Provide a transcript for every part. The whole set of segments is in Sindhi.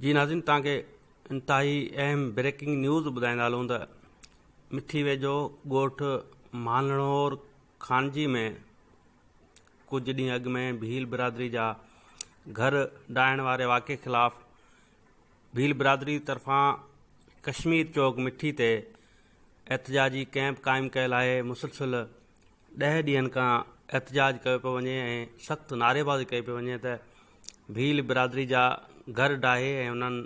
جي ناظرين توهان کي انتهائي اهم بريڪنگ نيوز ٻڌائيندا هلون ته مٺي ويجهو ڳوٺ مانهڙور خانجي ۾ ڪجهه ڏينهن اڳ ۾ ڀيل برادري جا گهر ڊاهڻ واري واقعي خلاف ڀيل برادري طرفان ڪشمير چوڪ مٺي تي احتجاجي ڪئمپ قائم ڪيل آهي مسلسل ڏهه ڏينهن کان احتجاج ڪيو پيو وڃي ۽ سخت نعريبازي ڪئي پئي وڃي ته ڀيل برادري جا گهر ڊاهي ۽ انهن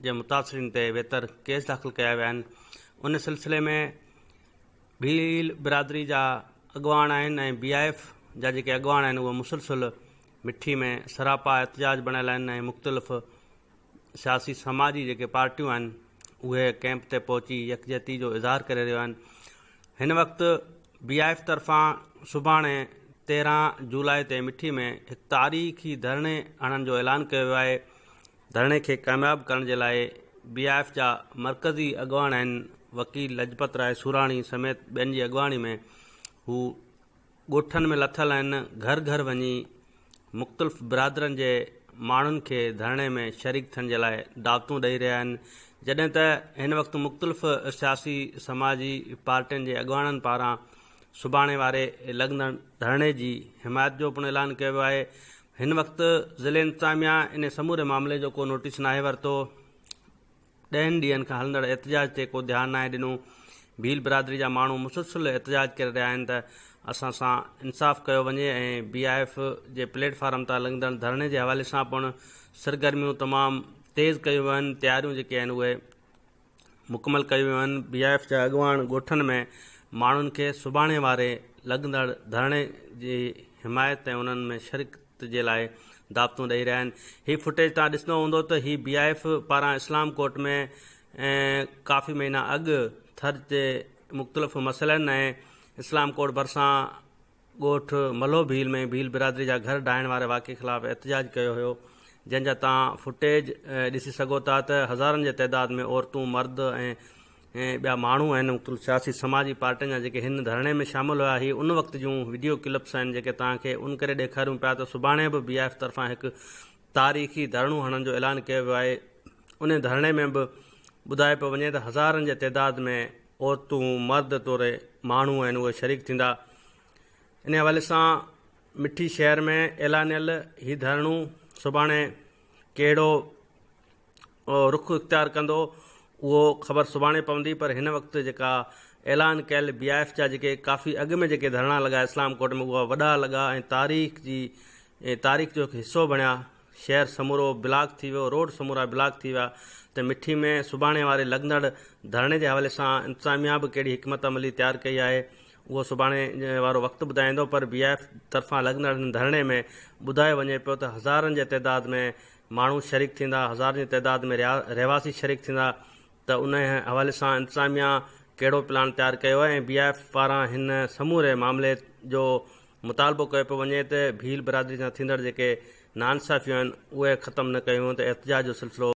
جي متاثرين تي ويتر ڪيس داخل ڪيا ويا آهن ان سلسلي ۾ ڀيل برادري جا اڳواڻ آهن ۽ بي I F جا جيڪي اڳواڻ آهن اهي مسلسل مٺي ۾ سراپا احتجاج بڻيل آهن ۽ مختلف سياسي سماجي جيڪي پارٽيون آهن اهي ڪئمپ تي پهچي يڪجهتي جو اظهار ڪري رهيون آهن هن وقت بي I F طرفان سڀاڻي 13 جولاء تي مٺي ۾ هڪ تاريخي ڌرڻي هڻڻ جو اعلان ڪيو ويو آهي ڌرڻي کي ڪامياب ڪرڻ جي لاء بي I F جا مرڪزي اڳواڻ آهن وڪيل لجپت راء سوراڻي سميت ٻين جي اڳواڻي ۾ هو ڳوٺن ۾ لٿل آهن، گهر گهر وڃي مختلف برادرن جي ماڻهن کي ڌرڻي ۾ شريڪ ٿيڻ جي لاء دعوتون ڏئي رهيا آهن، جڏهن ته هن وقت مختلف سياسي سماجي پارٽين جي اڳواڻن پاران سڀاڻي واري لڳندڙ ڌرڻي جي حمايت جو پڻ اعلان ڪيو ويو آهي، هن وقت ضلعي انتظاميا ان سموري معاملي جو ڪو نوٽيس ناهي ورتو. ڏهن ڏينهن کان هلندڙ احتجاج تي ڪو ڌيان ناهي ڏنو، ڀيل برادري جا ماڻهو مسلسل احتجاج ڪري رهيا آهن ته اسان سان انصاف ڪيو وڃي ۽ بي I F جي پليٽ فارم تان لڳندڙ ڌرڻي جي حوالي سان پڻ سرگرميون تمام تيز ڪيون ويون آهن تياريون جيڪي آهن اهي مڪمل ڪيون ويون آهن بي I F جا اڳواڻ ڳوٺن ۾ ماڻهن کي سڀاڻي واري لڳندڙ ڌرڻي جي حمايت ۽ انهن ۾ شرڪت جي لاء دعوتون ڏئي رهيا آهن هي فوٽيج توهان ڏسندو هوندو ته هي بي I F پاران اسلام ڪوٽ ۾ ڪافي مهينا اڳ ٿر جي مختلف مسئلن ۽ اسلام ڪوٽ ڀرسان ڳوٺ ملهو ڀيل ۾ ڀيل برادري جا گهر ڊاهڻ واري واقعي خلاف احتجاج ڪيو هيو جنهن جا توهان فوٽيج ڏسي سگهو ٿا ته هزارن جي تعداد ۾ عورتون مرد ۽ ۽ ٻيا ماڻهو آهن مختلف سياسي سماجي پارٽين جا جيڪي هن ڌرڻي ۾ شامل هيا هي ان وقت جون وڊيو ڪلپس آهن جيڪي توهان کي ان ڪري ڏيکاريون پيا ته سڀاڻي به بي I F طرفان هڪ تاريخي ڌرڻو هڻڻ جو اعلان ڪيو ويو آهي ان ڌرڻي ۾ به ٻڌايو پيو وڃي ته هزارن جي تعداد ۾ عورتون مرد توڙي ماڻهو آهن اهي شريڪ ٿيندا ان حوالي سان مٺي شهر ۾ اعلانيل هي ڌرڻو سڀاڻي ڪهڙو رخ اختيار ڪندو اهو خبر سڀاڻي پوندي پر هن وقت جيڪا اعلان ڪيل بي I F جا جيڪي ڪافي اڳ ۾ جيڪي ڌرڻا لڳا اسلام ڪوٽ ۾ اها وڏا لڳا ۽ تاريخ جي تاريخ جو هڪ حصو بڻيا شهر سمورو بلاڪ ٿي ويو روڊ سمورا بلاڪ ٿي ويا ته مٺي ۾ سڀاڻي واري لڳندڙ ڌرڻي جي حوالي سان انتظاميا به ڪهڙي حڪمت عملي تيار ڪئي آهي اهو سڀاڻي وارو وقت ٻڌائيندو پر بي I F طرفان لڳندڙ هن ڌرڻي ۾ ٻڌايو وڃي پيو ته هزارن جي تعداد ۾ ماڻهو شريڪ ٿيندا، هزارن جي تعداد ۾ رهواسي شريڪ ٿيندا ته ان حوالي سان انتظاميا ڪهڙو پلان تيار ڪيو آهي ۽ بي I F پاران هن سموري معاملي جو مطالبو ڪيو پيو وڃي ته ڀيل برادري سان ٿيندڙ جيڪي ناانصافيون آهن اهي ختم نه ڪيون ته احتجاج جو سلسلو.